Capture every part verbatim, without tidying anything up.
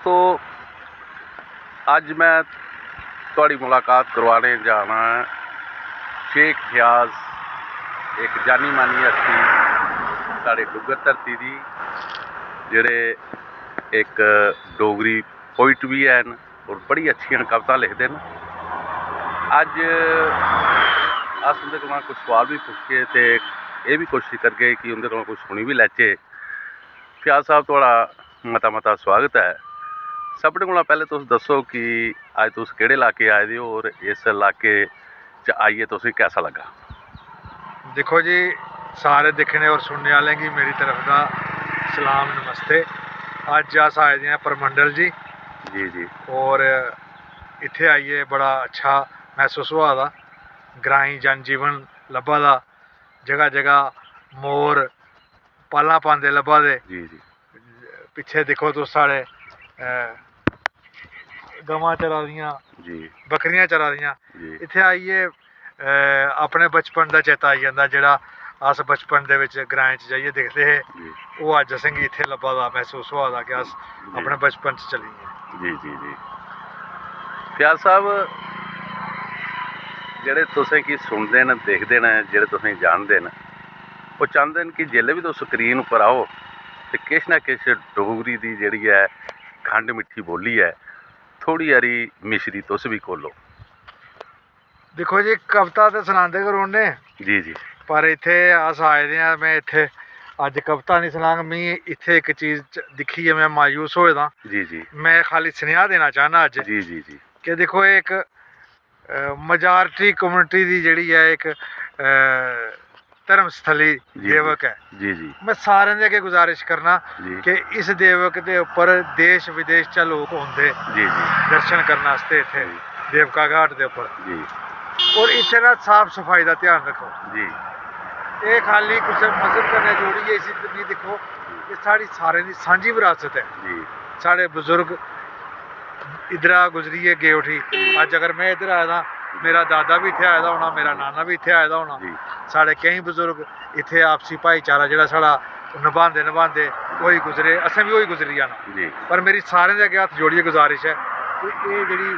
तो अज्ज मैं थुआढ़ी मुलाकात करवाने जाना ऐ शेख फयाज, इक जानी मानी हस्ती साढ़े डुग्गर धरती दी, जेह्ड़े इक डोगरी पोइट बी हैन और बड़ी अच्छियां कवितां लिखदे न। अज्ज अस उं'दे कोला कुछ सोआल बी पुच्छगे ते एह् बी कोशश करगे कि उं'दे कोला कुछ सुनी बी लैचे। फयाज साहब, थुआढ़ा मता मता सुआगत ऐ। सभनें कोला पैह्लें तुस दस्सो कि अज्ज तुस केह्ड़े इलाके आए दे ओ और इस इलाके च आइयै तुसें कैसा लग्गा? दिक्खो जी, सारे दिक्खने और सुनने आह्लें गी मेरी तरफ दा सलाम, नमस्ते। अज्ज अस आए दे आं परमंडल जी। जी जी। और इत्थै आइयै बड़ा अच्छा मसूस होआ दा। ग्राईं जनजीवन लब्भा दा, जगह जगह मोर पालां पांदे लब्भा दे। जी जी। पिच्छे दिक्खो तुस, साढ़े गवां चरा दियां, जी। बकरियां चरा दियां। जी। इत्थै आइयै अपने बचपन दा चेता आई जंदा, जेह्ड़ा अस बचपन दे बिच ग्राएं च जाइयै दिखदे हे। जी। ओह् अज्ज असेंगी इत्थै लब्भा दा, मसूस होआ दा कि अस जी। अपने बचपन च चली गे। जी जी जी। फयाज साहब, जेह्ड़े तुसेंगी सुनदे न, दिखदे न, जेह्ड़े तुसेंगी जानदे न, ओह् चांह्दे न कि जेल्लै बी तुस स्क्रीन उप्पर आओ ते किश ना किश डोगरी दी जेह्ड़ी ऐ खंड मिट्ठी बोल्ली ऐ, थोह्ड़ी हारी मिश्री तुस बी घोलो। दिक्खो जी, कविता ते सनांदे गै रौह्ने। जी जी। पर इत्थै अस आए दे आं, में इत्थै अज्ज कविता निं सनांग। मी इत्थै इक चीज च दिक्खियै में मायूस होए दा। जी जी। में खाल्ली सनेहा देना चाह्न्नां अज्ज जी जी जी। कि दिक्खो, एह् इक मजारटी कम्युनिटी दी जेह्ड़ी ऐ इक धर्मस्थली देवक ऐ। जी जी। में सारें दे अग्गें गुजारिश करना जी। कि इस देवक दे उप्पर देश विदेश चा लोक औंदे जी जी। दर्शन करने आस्तै इत्थै जी। देवका घाट दे उप्पर। जी और इत्थै ना साफ सफाई दा ध्यान रक्खो। जी। एह् खाल्ली कुसै मजहब कन्नै जोड़ियै इसी निं दिक्खो, एह् साढ़ी सारें दी सांझी बरासत ऐ। जी। साढ़े बजुर्ग इद्धरा गुजरियै गे उठी। अज्ज अगर में इद्धर आए दा, मेरा दादा बी इत्थै आए दा होना, मेरा नाना बी इत्थै आए दा होना। जी। साढ़े केईं बजुर्ग इत्थै आपसी भाईचारा जेह्ड़ा साढ़ा नभांदे नभांदे होई गुजरे, असें बी होई गुजरी जाना। जी। पर मेरी सारें दे अग्गें हत्थ जोड़ियै गुजारिश ऐ कि एह् जेह्ड़ी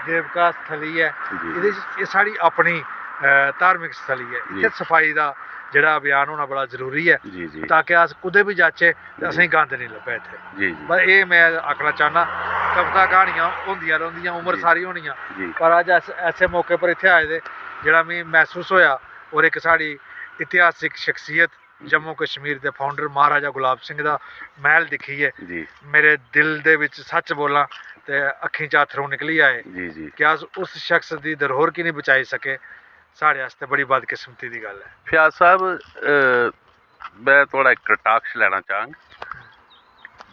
देवका स्थली ऐ, जी। एह्दे च एह् साढ़ी अपनी अ, धार्मिक स्थली ऐ। इत्थै जी। सफाई दा जेह्ड़ा अभियान होना बड़ा जरूरी ऐ, जी जी। ताकि अस कुतै बी जाचै ते जी। असेंगी गंद निं लब्भै इत्थै। जी जी। बस एह् में आखना चाह्न्नां, कविता क्हानियां होंदियां रौंह्दियां, उम्र जी। सारी होनी ऐ, जी। पर अज्ज अस ऐसे मौके पर इत्थै आए दे, जेह्ड़ा मिगी मसूस होएआ। और इक साढ़ी इतिहासिक शख्सियत, जम्मू कश्मीर दे फाउंडर महाराजा गुलाब सिंह दा मैह्ल दिक्खियै जी। मेरे दिल दे बिच, सच्च बोलां ते अक्खीं चा अत्थरूं निकली आए जी जी। कि अस उस शख्स दी धरोहर गी निं बचाई सके, साढ़े आस्तै बड़ी बदकिस्मती दी गल्ल ऐ। फयाज साहब, अ, में थुआढ़ा इक कटाक्ष लैना चाह्ङ।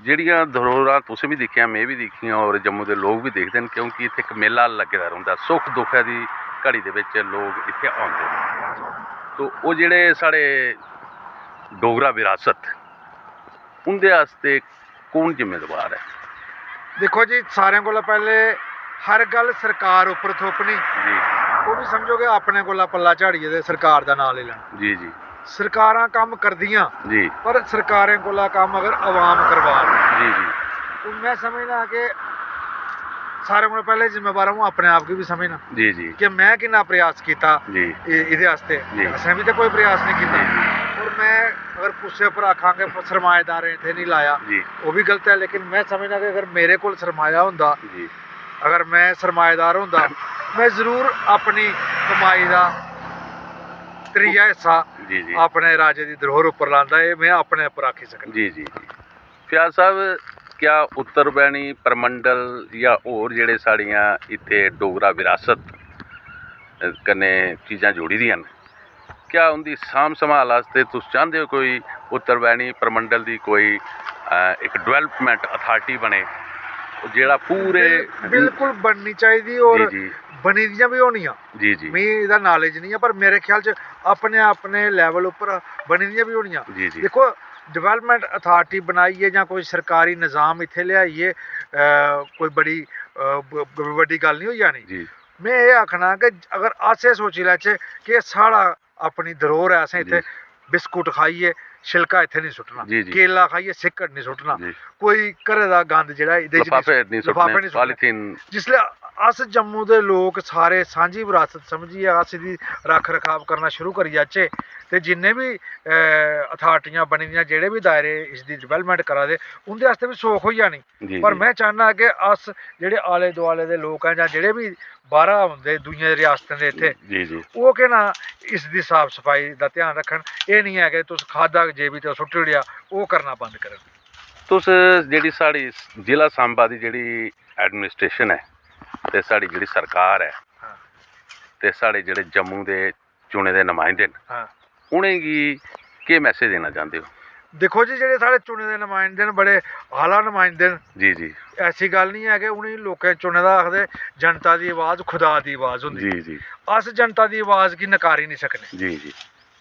जेह्ड़ियां धरोहरां तुसें बी दिक्खियां, में बी दिक्खियां और जम्मू दे लोक बी दिखदे न, क्योंकि इत्थै इक मेला लग्गे दा रौंह्दा, सुख दुखै दी घड़ी दे बिच लोक इत्थै औंदे न। तो ओह् जेह्ड़े साढ़े डोगरा विरासत, उं'दे आस्तै कौन जिम्मेदार ऐ? दिक्खो जी, सारें कोला पैह्ले हर गल्ल सरकार उप्पर थोपनी, जी ओह् बी समझो कि अपने कोला पल्ला झाड़ियै ते सरकार दा नांऽ लेई लैना। जी जी। सरकारां कम्म करदियां, जी पर सरकारें कोला कम्म अगर अवाम करवा दी, जी जी। हून में समझना कि सारें कोला पैह्ले जिम्मेवार अ'ऊं अपने आप गी बी समझना जी जी। कि में किन्ना प्रयास कीता जी। ए-, एह्दे आस्तै। जी। असें बी ते कोई प्रयास निं कीता। जी। और में अगर कुसै उप्पर आखां कि सरमाएदारें इत्थै निं लाया, जी। ओह् बी गलत ऐ, लेकिन में समझना कि अगर मेरे कोल सरमाया होंदा, जी। अगर में सरमाएदार होंदा, में जरूर अपनी कमाई दा त्रीया हिस्सा जी जी। अपने राजे दी धरोहर उप्पर लांदा, एह् में अपने उप्पर आखी सकना। जी जी जी। फयाज साहब, क्या उत्तर बैनी, परमंडल जां होर जेह्ड़े साढ़ियां इत्थै डोगरा विरासत कन्नै चीजां जुड़ी दियां न, क्या उं'दी सांभ संभाल आस्तै तुस चांह्दे ओ कोई उत्तर बैनी परमंडल दी कोई, अ, इक development authority बने, जेह्ड़ा पूरे बिल-, बिल्कुल बननी चाहिदी और जी, जी। बनी दियां बी होनियां। जी, जी। मिगी एह्दा knowledge निं ऐ, पर मेरे ख्याल च अपने, अपने level उप्पर बनी दियां बी होनियां। जी, जी। दिक्खो, development authority बनाइयै जां कोई सरकारी निजाम इत्थै लेआइयै, अ, कोई बड़ी, अ, ब-, ब-, बड्डी गल्ल निं होई जानी। जी। में एह् आखना कि अगर अस एह् सोची लैचै कि एह् साढ़ा अपनी धरोहर ऐ, असें इत्थै जी। बिस्कुट खाइयै छिलका इत्थै निं सुट्टना, जी, जी। केला खाइयै सिक्कड़ निं सुट्टना, जी। कोई घरै दा गंद जेह्ड़ा एह्दे च निं लफाफे निं सुट्टने, लफाफे निं सुट्टने। पॉलीथीन। जिसलै अस जम्मू दे लोक सारे सांझी बरासत समझियै अस एह्दी रक्ख रखाव करना शुरू करी जाचै, ते जिन्ने बी, अ, अथार्टियां बनी दियां, जेह्ड़े बी दायरे इसदी development करा दे, उं'दे आस्तै बी सौख होई जानी। जी, पर जी। में चाह्न्नां कि अस जेह्ड़े आले दुआले दे लोक आं जां जेह्ड़े बी बाह्रा औंदे दूइयें रियासतें दे इत्थै, जी, जी। ओह् केह् नां इसदी साफ सफाई दा ध्यान रक्खन। एह् निं ऐ कि तुस खाद्धा जे बी ते सुट्टी ओड़ेआ, ओह् करना बंद करन। तुस जेह्ड़ी साढ़ी जिला सांबा दी जेह्ड़ी administration ऐ ते साढ़ी जेह्ड़ी सरकार ऐ हां। ते साढ़े जेह्ड़े जम्मू दे चुने दे नुमाइंदे न, हां। उ'नेंगी केह् message देना चांह्दे ओ? दिक्खो जी, जेह्ड़े साढ़े चुने दे नुमाइंदे न, बड़े आला नुमाइंदे न। जी, जी। ऐसी गल्ल निं ऐ कि उ'नें लोकें चुने दा, आखदे, जनता दी अवाज खुदा दी अवाज होंदी। जी, जी। अस जनता दी अवाज गी नकारी निं सकने। जी, जी।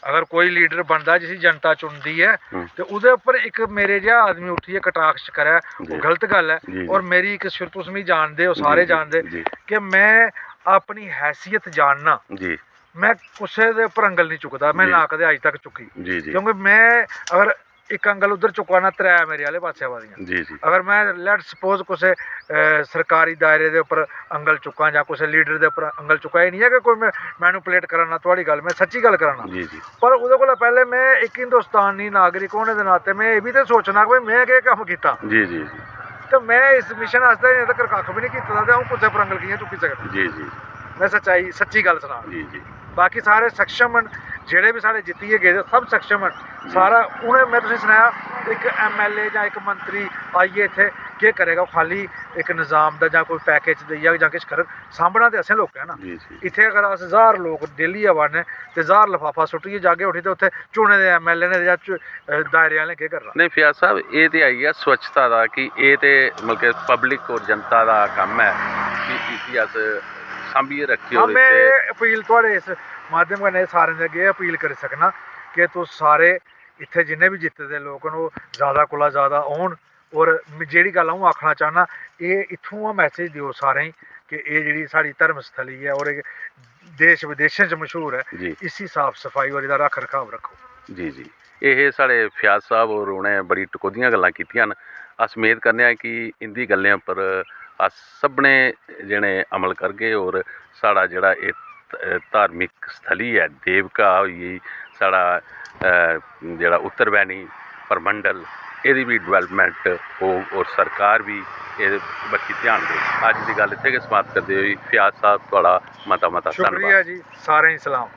अगर कोई leader बनदा जिसी जनता चुनदी ऐ, हम्म। ते ओह्दे उप्पर इक मेरे जेहा आदमी उट्ठियै कटाक्ष करै, जी। ओह् गलत गल्ल ऐ। जी, जी। और मेरी इक सिर, तुस मिगी जानदे ओ, सारे जी, जी, जानदे, जी। कि में अपनी हैसियत जानना। जी। में कुसै दे उप्पर अंगल निं चुकदा, में जी। ना कदें अज्ज तक चुक्की। जी, जी। क्योंकि में अगर इक अंगल उद्धर चुक्का ना, त्रै मेरे आह्ले पासै आवा दियां। जी, जी। अगर में, let suppose, कुसै, अ, सरकारी दायरे दे उप्पर अंगल चुक्कां जां कुसै leader दे उप्पर अंगल चुक्कां, एह् निं ऐ कि कोई में manipulate करा ना थुआढ़ी गल्ल, में सच्ची गल्ल करा ना। जी, जी। पर ओह्दे कोला पैह्लें में इक हिंदुस्तानी नागरिक होने दे नाते में एह् बी ते सोचना कि भई में केह् कम्म कीता। जी, जी, जी। ते में इस mission आस्तै अजें तक्कर कक्ख बी निं कीते दा, ते अ'ऊं कुसै पर अंगल कि'यां चुक्की सकना? जी, जी। में सच्चाई, सच्ची गल्ल सनां। जी, जी। बाकी सारे सक्षम न, जेह्ड़े बी साढ़े जित्तियै गेदे, सब सक्षम न। जी। सारा उ'नें, में तुसेंगी सनाया, इक MLA जां इक मंत्री आइयै इत्थै केह् करेगा? खाल्ली इक नजाम दा जां कोई package देइयै जां किश करग, सांभना ते असें लोकें ना। जी, जी। इत्थै अगर अस ज्हार लोक daily आवा ने ते ज्हार लफाफा सुट्टियै जागे उठी, ते उत्थै चुने दे MLA ने जां चु-, अ, दायरे आह्लें केह् करना? नेईं, फयाज साहब, एह् ते आई गेआ स्वच्छता दा, कि एह् ते, मतलब कि, public और जनता दा कम्म ऐ कि इसी अस सांभियै रक्खिए। हां, और में इत्थै एह् अपील थुआढ़े इस माध्यम कन्नै सारें दे अग्गें एह् अपील करी सकना कि तुस सारे इत्थै जिन्ने बी जित्ते दे लोक न, ओह् ज्यादा कोला ज्यादा औन। और म-, जेह्ड़ी गल्ल अ'ऊं आखना चाह्न्नां, एह् इत्थुआं message देओ सारें गी कि एह् जेह्ड़ी साढ़ी धर्मस्थली ऐ और एह् देश विदेशें च मशहूर ऐ, जी। इसी साफ सफाई और एह्दा रक्ख रखाव रक्खो। जी, जी। एह् हे साढ़े फयाज साहब और उ'नें बड़ी टकोह्दियां गल्लां कीतियां न। अस मेद करने आं कि इं'दी गल्लें उप्पर अस सभनें जने अमल करगे और साढ़ा जेह्ड़ा एह् ध-, धार्मिक स्थली ऐ, देवका होई गेई, साढ़ा, अ, जेह्ड़ा उत्तर बैनी परमंडल, एह्दी बी development होग और सरकार बी एह्दे बक्खी ध्यान देग। अज्ज दी गल्ल इत्थै गै समाप्त करदे होई फयाज साहब, थुआढ़ा मता मता शुक्रिया धन्नवाद। जी, सारें गी सलाम।